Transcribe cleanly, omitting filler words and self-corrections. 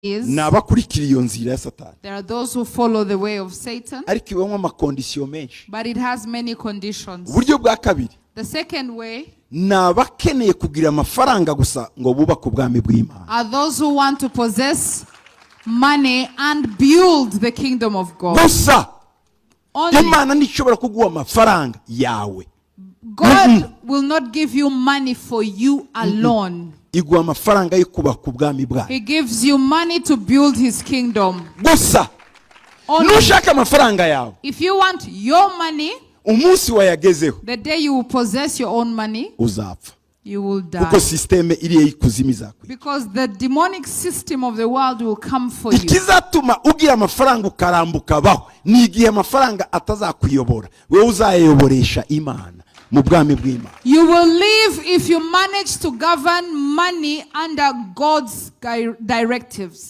Is Ni abakurikira iyo nzira ya Satani. There are those who follow the way of Satan, Ariko ibamo ama conditions menshi. But it has many conditions. Uburyo bwa kabiri, The second way ni abakeneye kugira amafaranga gusa ngo bubake ubwami bw'Imana. Are those who want to possess money and build the kingdom of God. Gusa. Only. Imana ntishobora kuguha amafaranga yawe. God will not give you money for you alone. Iguha amafaranga yo kubaka ubwami bwayo. He gives you money to build his kingdom. Gusa. Only. Nushaka amafaranga yawe, If you want your money, umunsi wayagezeho, the day you will possess your own money, uzapfa, you will die. Kuko système iriya y'ikuzimu izakwica. Because the demonic system of the world will come for you. Ikizatuma ugira amafaranga ukarambuka abaho ni igihe amafaranga atazakuyobora, wowe uzayayoboresha Imana mu bwami bw'Imana. You will live if you manage to govern money under God's directives.